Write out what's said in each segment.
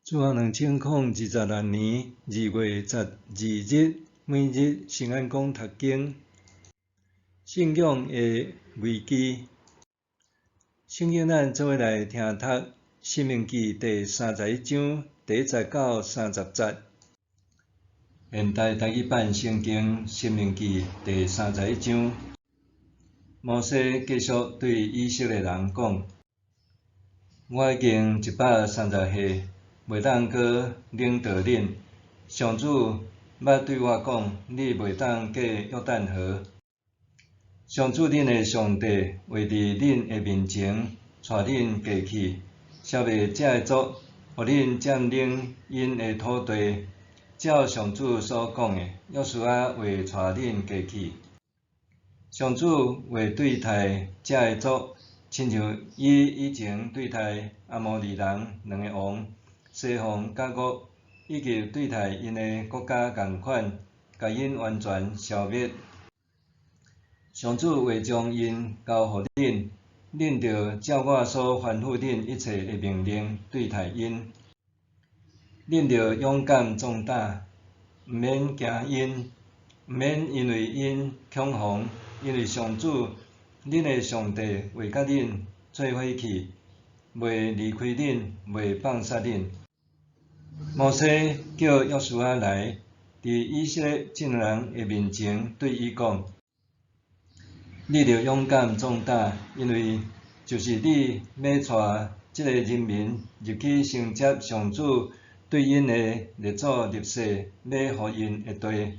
主後2026年2月12日，每日聖安講讀經，信仰的危機。聖經咱做伙來聽讀《申命記》第31章第1節到30節。現代台語版聖經《申命記》第三十一章，摩西繼續對以色列人講：我已經130歲，袂當閣領導恁。上主捌對我講：你袂當過約旦河。上主恁的上帝會佇恁的面前帶恁過去，消滅這个族，予恁佔領𪜶的土地。照上主所講的，約書亞會帶恁過去。上主會對待這个族，親像伊以前對待阿摩利人兩个王西宏佮惡，以及對待𪜶的國家仝款，共𪜶完全消滅。上主會將𪜶交予恁，恁著照我所吩咐恁一切的命令對待𪜶。恁著勇敢壯膽，毋免驚𪜶，毋免因為𪜶恐慌，因為上主恁的上帝會佮恁做伙去，袂離開恁，袂放殺恁。摩西叫約書亞來，佇以色列眾人的面前對伊講：你著勇敢壯膽，因為就是你欲帶這个人民入去承接上主對𪜶的列祖立誓欲予𪜶的地。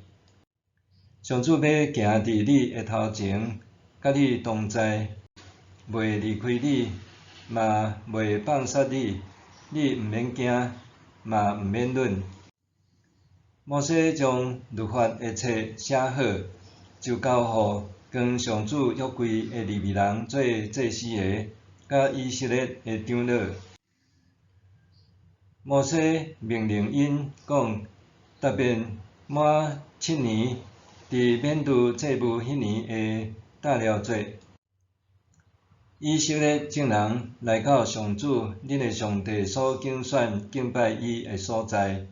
上主欲行佇你的頭前，佮你同在，袂離開你，嘛袂放殺你。你毋免驚，嘛毋免忍。摩西將律法的冊寫好，就交予扛上主約櫃的利未人做祭司的，佮以色列的長老。摩西命令𪜶講：特別滿7年，佇免除祭物彼年的貼了節，以色列眾人來到上主恁的上帝所揀選敬拜伊的所在。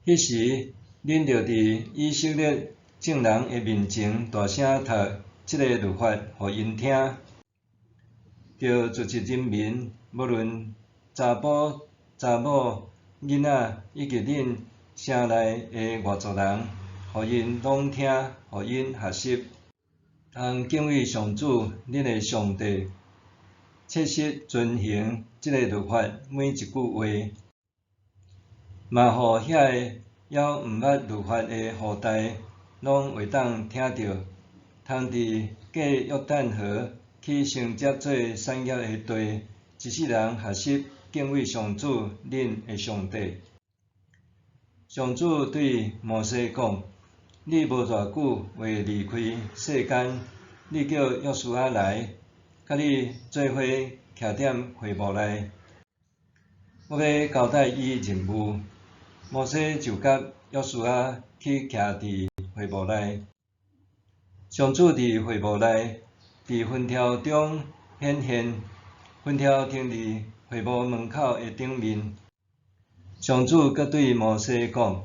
彼時，恁著佇以色列眾人的面前大聲讀這个律法予𪜶聽，著聚集人民，無論查埔、查某、囡仔，以及恁城內的外族人，予𪜶攏聽，予𪜶學習，通敬畏上主恁的上帝，切實遵行這个律法每一句話，嘛予遐个猶毋捌律法的後代，攏會當聽著，通佇過約旦河去承接做產業的地，一世人學習敬畏上主恁的上帝。上主對摩西講：你無偌久會離開世間，你叫約書亞來，佮你做伙徛踮會幕內，我欲交代伊任務。摩西就佮約書亞去徛佇會幕內。上主佇會幕內，佇雲柱中顯現，雲柱停佇會幕門口的頂面。上主閣對摩西講：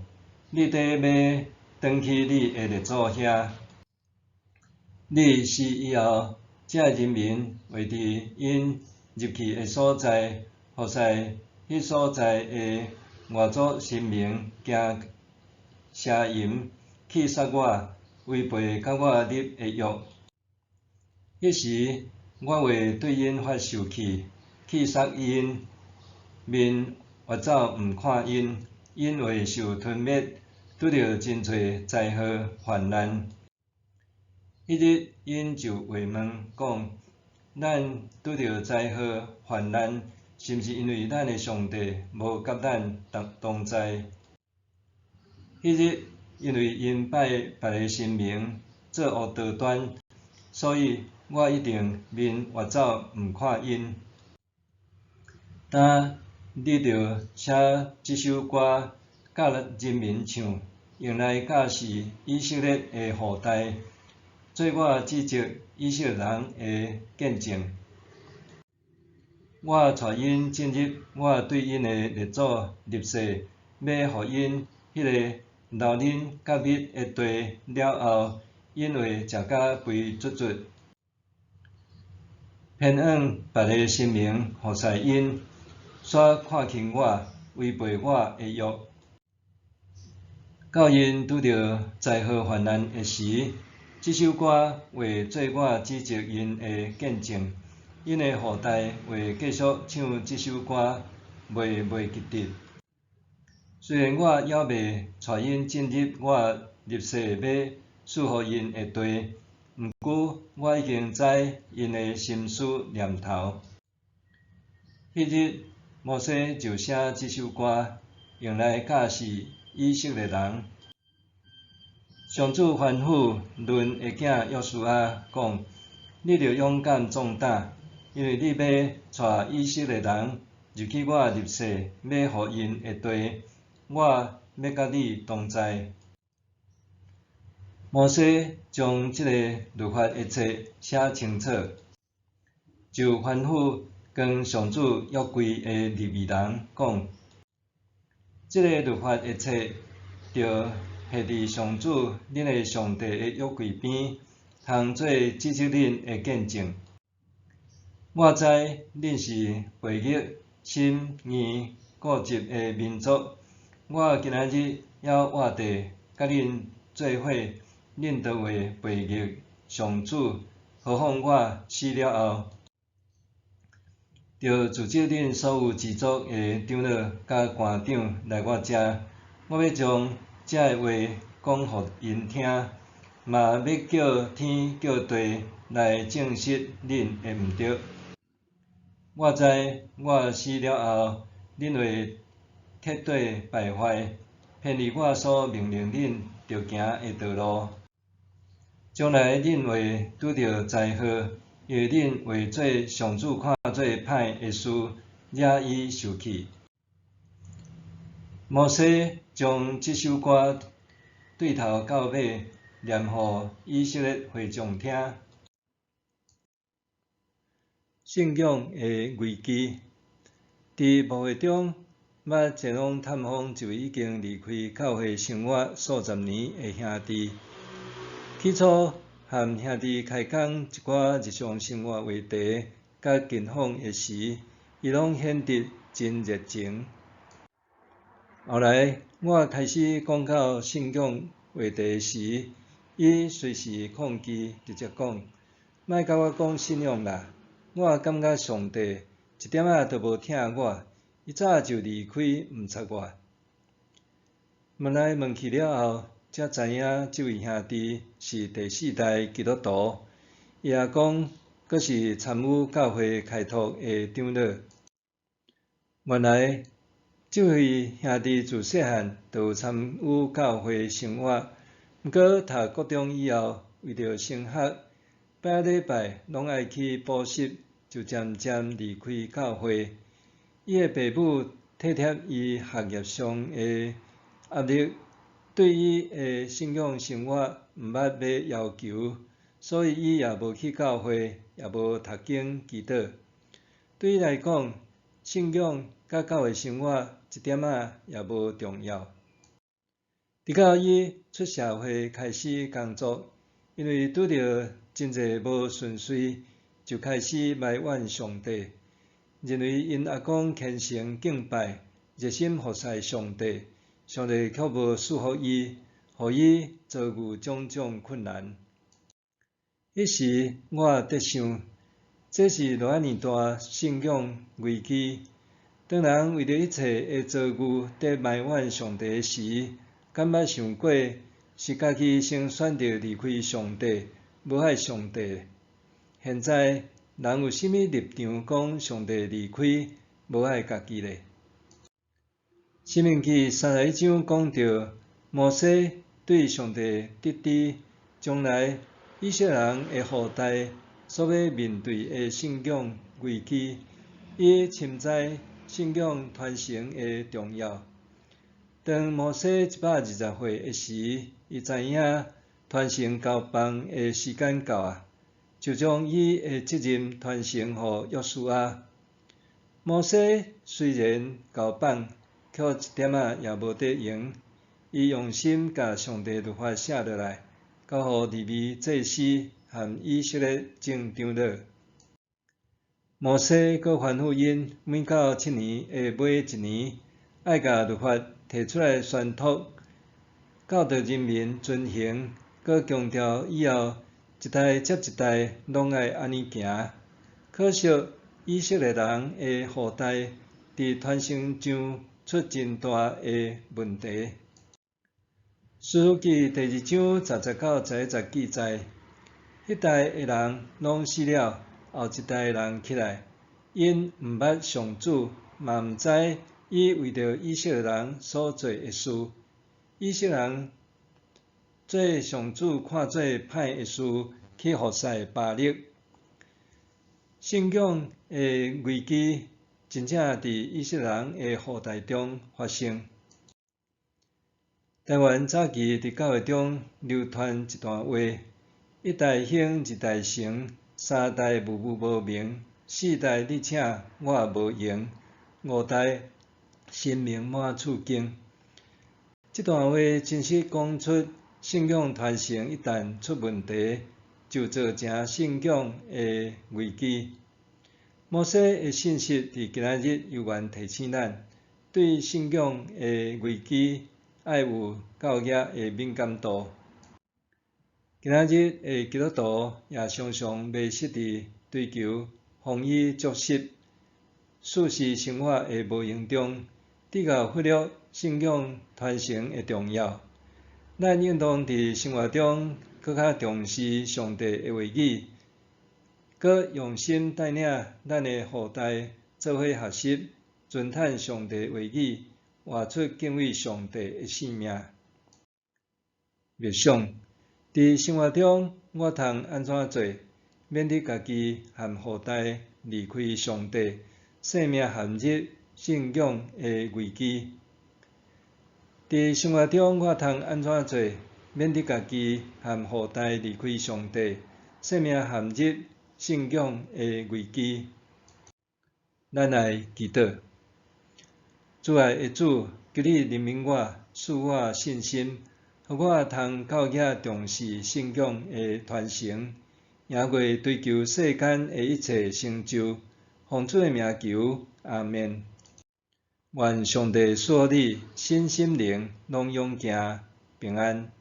你綴欲轉去你的列祖遐，你死以後，這人民會佇𪜶入去的所在，服侍彼所在的外族神明，行邪淫，棄殺我，違背佮我立的約。彼時，我會對𪜶發受氣，棄殺𪜶，面越走毋看𪜶，𪜶會受吞滅，拄著真濟災禍患難。彼日𪜶就會問講：咱拄著災禍患難，是毋是因為咱的上帝無佮咱同在？彼日因為𪜶拜別个神明，作惡多端，所以我一定面越走毋看𪜶。今你著寫這首歌，教人民唱，用來教示以色列的後代，做我指責以色列人的見證。我帶𪜶進入我對𪜶的列祖立誓欲予𪜶彼个流奶佮蜜的地了後，𪜶會食甲肥卒卒。偏向別个神明服侍𪜶，煞看輕我，違背我的約。到𪜶拄著災禍患難的時，這首歌會做我指責𪜶的見證，𪜶的後代會繼續唱這首歌，袂袂記得。雖然我猶未帶𪜶進入我立誓欲賜予𪜶的地，毋過我已經知𪜶的心思念頭。彼日，摩西就寫這首歌，用來教示以色列人。上主吩咐嫩的囝約書亞講：你著勇敢壯膽，因為你欲帶以色列人入去我立誓欲予𪜶的地，我欲佮你同在。摩西將這个律法的冊寫清楚，就吩咐扛上主約櫃的利未人講：這个律法的冊，著彼佇上主恁的上帝的約櫃邊，通做指責恁的見證。我知恁是背逆、心硬固執的民族。我今仔日猶活著，佮恁做伙，恁都會背逆上主。何況我死了後，著組織恁所有支族的長老佮官長來我遮，我欲將這个話講予𪜶聽，嘛欲叫天叫地來證實恁的毋著。我知我死了後，恁會徹底敗壞，偏離我所命令恁著行的道路。將來恁會拄著災禍，因為恁會做上主看做歹的事，惹伊受氣。摩西將這首歌對頭到尾念予以色列會眾聽。信仰的危機，佇牧會中，捌前往探訪一位已經離開教會生活數十年的兄弟。起初，和兄弟開講一寡日常生活話題，佮近況的時，伊攏顯得真熱情。後來，我開始講到信仰話題時，伊隨時抗拒，直接講：莫佮我講信仰啦！我感覺上帝一點仔都無疼我，伊早就離開，毋睬我。問來問去了後，才知影這位兄弟是第四代基督徒，伊也講，閣是參與教會開拓的長老。原來，這位兄弟自細漢就有參與教會生活，毋過讀國中以後，為著升學，拜禮拜攏愛去補習，就漸漸離開教會。伊的爸母體貼伊學業上的壓力，對伊的信仰生活毋捌欲要求，所以伊也無去教會，也無讀經祈禱。對伊來講，信仰佮教會生活一點仔也無重要。直到伊出社會開始工作，因為拄著真濟無順遂，就開始埋怨上帝，認為𪜶阿公虔誠敬拜，熱心服侍上帝，上帝卻無賜福伊，予伊遭遇種種困難。彼時我佇想，這是偌爾大信仰危機。當人為著一切的遭遇佇埋怨上帝時，敢捌想過是家己先選擇離開上帝，無愛上帝？現在人有啥物立場講上帝離開，無愛家己咧？申命記31章講著，摩西對上帝得知將來以色列人的後代所欲面對的信仰危機，伊深知信仰傳承的重要。當摩西120歲的時，伊知影傳承交棒的時間到啊，就將伊的責任傳承予約書亞。摩西雖然厚放，卻一點仔也無得閒。伊用心共上帝律法寫落來，交予利未祭司和以色列眾長老。摩西閣吩咐𪜶，每到7年的尾一年，愛共律法提出來宣讀，教導人民遵行，閣強調以後一代接一代攏愛按呢行。可惜以色列人的後代佇傳承上出真大的問題。士師記第二章10節到11節記載，彼代的人攏死了。後一代的人起來，𪜶毋捌上主，嘛毋知伊為著以色列人所做的事。以色列人做上主看做歹的事，去服侍巴力。信仰的危機真正佇以色列人的後代中發生。台灣早期佇教會中流傳一段話：一代興，二代成。三代無無無明，四代你請我無閒，五代神明滿厝間。這段話真實講出信仰傳承一旦出問題，就造成信仰的危機。摩西的信息佇今仔日猶原提醒咱，對信仰的危機愛有夠額的敏感度。今仔日的基督徒也常常迷失佇追求豐衣足食、舒適生活的無閒中，直到忽略信仰傳承的重要。咱應當佇生活中閣較重視上帝的話語，閣用心帶領咱的後代做伙學習、遵趁上帝話語，活出敬畏上帝的生命。默想。佇生活中，我通按怎做，免得家己和後代離開上帝，性命陷入信仰的危機？佇生活中，我通按怎做，免得家己和後代離開上帝，性命陷入信仰的危機？咱來祈禱。慈愛的主，求你憐憫我，賜我信心，予我通夠額重視信仰的傳承，贏過追求世間的一切成就。奉主的名求，阿們。願上帝賜予你身心靈攏勇健平安。